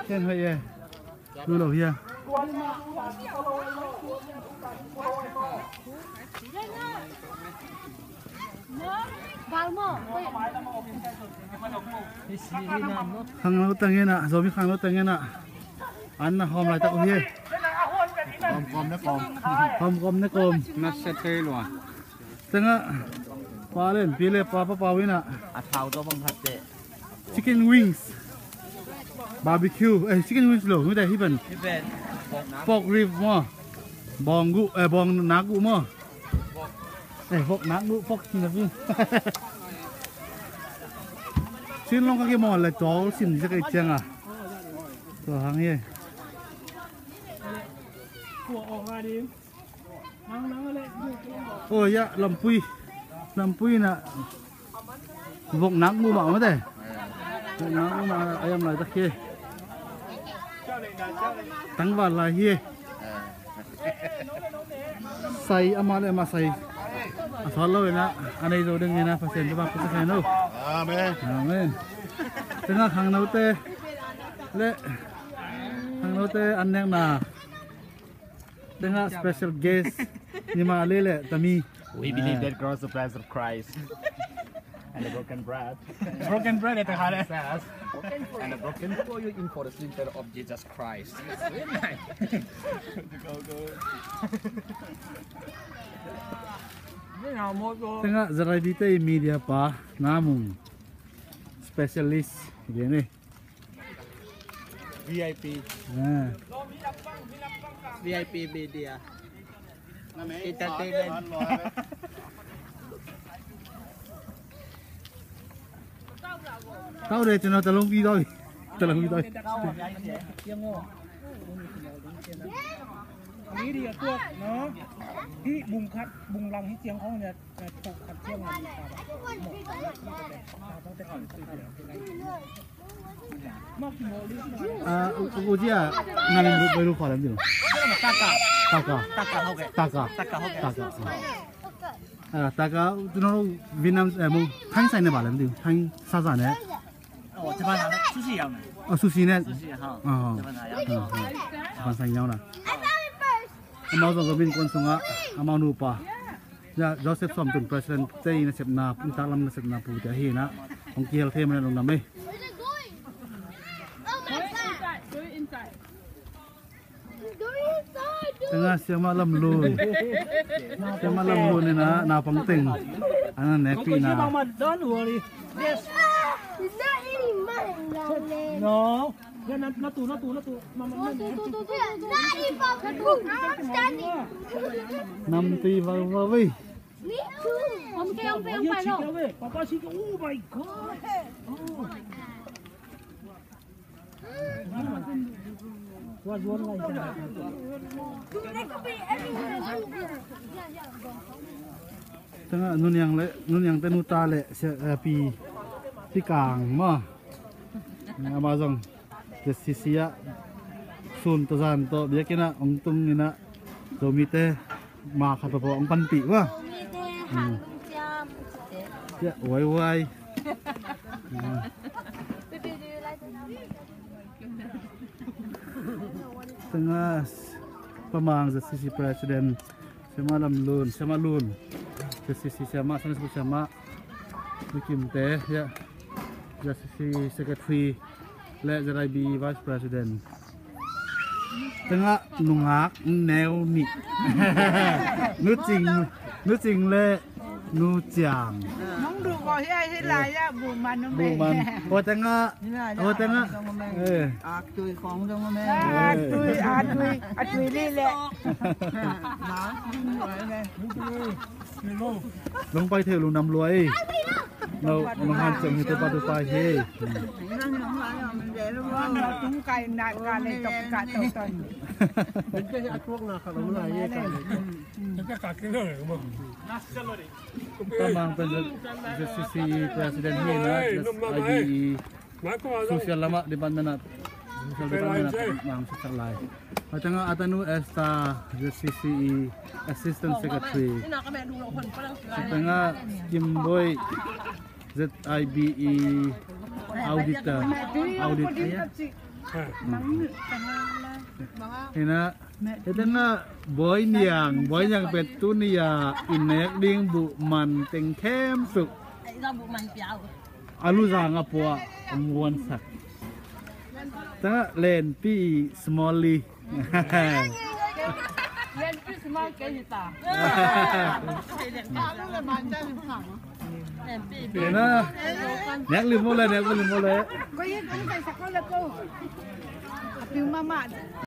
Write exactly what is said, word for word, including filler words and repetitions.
Ken hoih e. Duh lo hia? Khangno teng in ah, Zomi khangno teng in ah, an na hawm laitak uh hi. Hawm kawm ne kawm. Hawm kawm ne kawm. Na sia thei lua. Tengah pa len pi le pa pa pau in ah, a thau tawh bang khat teh. Chicken wings. Barbecue. Eh, chicken wings lo. Mite hi pen. Hi pen. Pork rib maw. Bawng guh, eh, bawng nak guh maw. Eh, pork nak guh, pork chin na pi. Chin long ka ki maw le tol sin sa ka i chiang a. Tua hang hi. Oh ya, lampui. Lampui na. Vok nak mu mah mate. Vok nak mu mah ayam lai tak hi. Tangval lai hi. Sai ama le ama sai. A sawt lo ina, a nei zo ding ina, Pasian tawh bak kisa khen lo. Amen. Amen. Tengah khangnote le khangnote an nekna. Tengah special guest ni mah le le tami. We believe that cross the presence of Christ. And the broken bread. Broken bread at the heart. And the broken for you in for the sinful of Jesus Christ. Tengah Zaraibite media pa namung specialist dia ni. V I P. Ah. V I P media. Entertainment. Tau de, cina talong pi tau. Talong pi tau. Media tuak, no? Hi bung khat, bung lang hi ciang khong nia, tuk khat ciang nia. Ah, u, u, uji a, na lim bu, bu lu kho lam di lo. Taka. Taka. Taka, okay. Taka. Taka, okay. Taka. Ah, taka, tu no Vietnam, eh, mu, Thai sai ne ba lam di, Thai sa sa ne. Oh, Japan sa ne, sushi yau ne. Oh, sushi ne. Sushi, ha. Oh. Japan sa yau. Oh, oh. Japan sa yau na. Amau zong zong min kuan sung a, amau nupa. Ya, Joseph Sawm Tun President te i nasepna, i taklam nasepna pu te ahi na. Hong kihel thei mah na lungdam ei. Tengah Siamah Lam Lun. Siamah Lam Lun ina, naupang teng. Ana nekpi na. Don't worry. Yes. No. Nam tui vau vau vei. Papa, oh my God. Tengah nuniang le, nuniang te nuta le, sia, eh, pi, pi kang ma. Ama zong. Sia sisia sun tawh zan tawh biakinn ah hong tung in ah Zomite ma khat pawh hong panpih uh a. Zomite hong ciam. Ya, wai wai. Tengah Pa Mang Z C C President Siamah Lam Lun, Siamah Lun, Z C C Siamah, Sunday School Siamah, Mikim te, ya, Z C C Secretary le Z I B Vice President. Tengah nungak neu nih. Nu Cing, Nu Cing le Nu Ciang. Nong duh ko hi ai hi lai ya bu man. Bu man. Ko tengah. Ko tengah. Eh. Ak tui khong dong me. Ak tui, ak tui, ak tui li le. Nong pai thei lungdam lua ei. No, nong han ceng hi tu pa tu pa hi. Tung kai na ka le tok ka tok ton. Ka mang pen Z C C President hi na, Z I B Social lamah department ah Social department ah mang sa lai. Hoi tangah Atanu Esther, Z C C E Assistant Secretary. Hoi tangah Kimboi, Z I B E Auditor, Audit. Hina, hoi tangah Boy Niang, Boy Niang pen tuni a i nek ding buh man teng khempeuh a luzang a pua a muansak. Tangah Lenpi Small Lee. Hina, nek lim maw le, nek lim maw le. Ko ye, ko ye, sa ko le ko. A piu mama.